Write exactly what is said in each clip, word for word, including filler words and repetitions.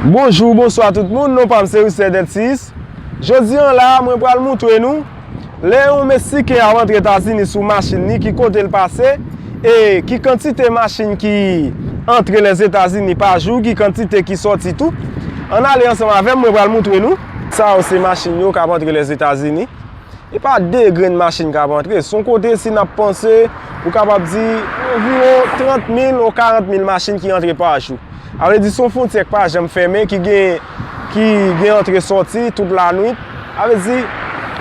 Bonjou, bonswa tout moun, non pa m se Richard Eltis. Jodi a la, mwen pral moutre nou lè yon Meksiken ap antre Etazini sou machin li, ki kote l pase, e ki kantite machin ki antre Lèzetazini pa jou, ki kantite ki sòti tou. Ann ale ansanm avè m, mwen pral moutre nou. Sa yo se machin yo k ap antre Lèzetazini. E pa de grenn machin k ap antre. Se yon kote, si n ap panse, ou kapab di anviwon trant mil ou karant mil machin ki antre pa jou. Sa vle di se yon fwontyè k pa janm fèmen, ki gen, ki gen antre sòti tout lanwit. Sa vle di,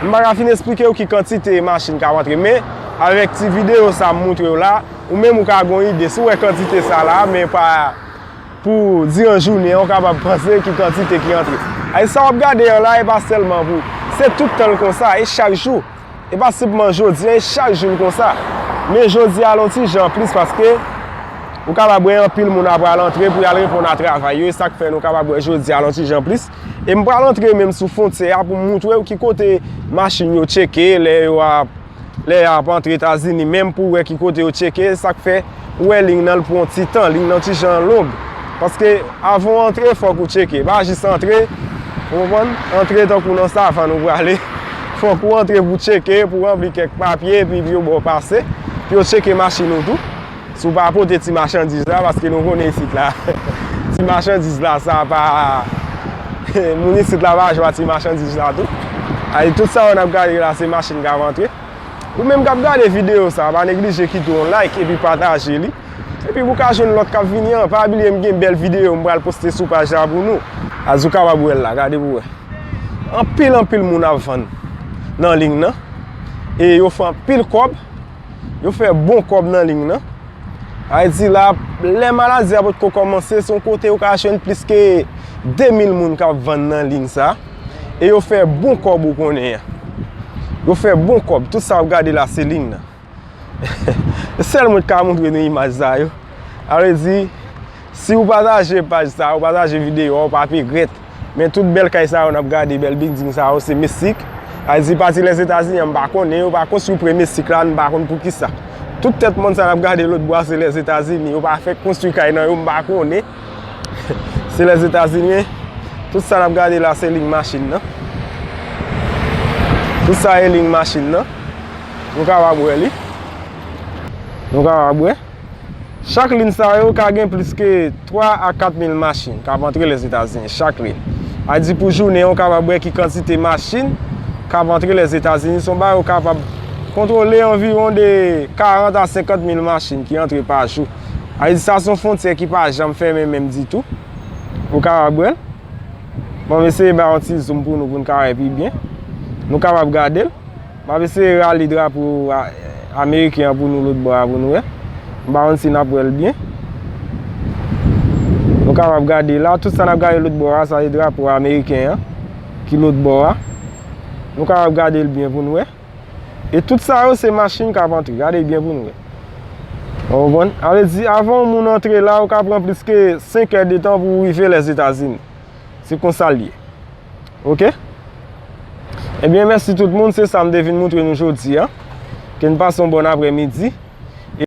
m pa ka fin esplike w ki kantite machin k ap antre, men avèk ti videyo sa m moutre w la, ou menm ou ka gen yon ide. Si w wè kantite sa la, men pa pou diran jounen an, ou kapab panse ki kantite ki antre. Ay, sa w ap gade an la, e pa sèlman pou, se tout tan l konsa, e chak jou. E pa senpman jodi a, e chak jou l konsa. Men jodi a, l yon ti jan plis paske ou kapab wè anpil moun ap pral antre pou y al reponn a travay yo, e sa k fè nou kapab wè jodi a, l yon ti jan plis. E m pral antre menm sou fwontyè a pou m moutre w ki kote machin yo tcheke lè yo ap, lè y ap antre Etazini, menm pou w wè ki kote yo tcheke, sa k fè ou wè liy nan l pran yon ti tan, liy nan yon ti jan long. Paske avan w antre, fòk ou tcheke. Pa jis antre, ou konprann? Antre tankou nan savann ou prale. Fòk ou antre pou tcheke, pou ranpli kèk papye, epi pou yo ba w pase, pou yo tcheke machin ou tou. Si w pa pote ti machandiz la, paske nou konnen isit la, ti machandiz la, sa pa, moun isit la pa jwe a ti machandiz la tou. Ay, tout sa yo n ap gade la, se machin k ap antre. Ou menm k ap gade videyo sa, pa neglije kite yon like epi pataje li. Epi pou w ka jwenn lòt k ap vini an, pa bliye m gen bèl videyo m pral poste sou paj la pou nou. As ou kapab wè l la, gade pou w wè. Anpil, anpil moun ap vann nan liy nan. E yo fè anpil kòb. Yo fè bon kòb nan liy nan. Sa vle di la, lè maladi a potko kòmanse, se yon kote yo ka jwenn plis ke de mil moun k ap vann nan liy sa. E yo fè bon kòb ou konnen an. Yo fè bon kòb. Tout sa w ap gade la, se liy nan. Sèl mwen k ka moutre nou imaj sa yo. Sa vle di, si w pataje paj sa, w pataje videyo a, w p ap regrèt. Men tout bèl kay sa yo n ap gade, bèl bilding sa yo, se Meksik. Sa vle di pati Lèzetazini an, m pa konnen, yo pa konstwi pre Meksik la, m pa konn poukisa. Tout tèt mòn sa n ap gade lòt bò a, se Lèzetazini. Yo pa fèk konstwi kay nan yo, m pa konnen. Se Lèzetazini, men tout sa n ap gade la, se liy machin nan. Tout sa e liy machin nan. Nou kapab wè li. Nou kapab wè. Chak liy sa yo ka gen plis ke twa a kat mil machin k ap antre Lèzetazini, chak liy. Sa di pou jounen an, ou kapab wè ki kantite machin k ap antre Lèzetazini. Se yon bagay ou kapab kontwole anviwon de karant a senkant mil machin ki antre pa jou. Sa di sa se yon fwontyè ki pa janm fèmen menm ditou. Ou kapab wè l. Bon, m eseye bay yon ti zoom pou nou, pou n ka wè pi byen. Nou kapab gade l. M ap eseye rale drapo a-, ameriken an pou nou lòt bò a pou nou wè. M pa konn si n ap wè l byen. Nou kapab gade la, tout sa n ap gade lòt bò a, sa se drapo ameriken an ki lòt bò a. Nou kapab gade l byen pou nou wè. E tout sa yo se machin k ap antre. Gade byen pou nou wè. Ou konprann? Sa vle di, avan yon moun antre la, ou ka pran plis ke senk è de tan pou w rive Lèzetazini. Se konsa l ye. Oke? Ebyen, mèsi tout moun. Se sa m te vin moutre nou jodi a. Ke n pase yon bòn aprèmidi.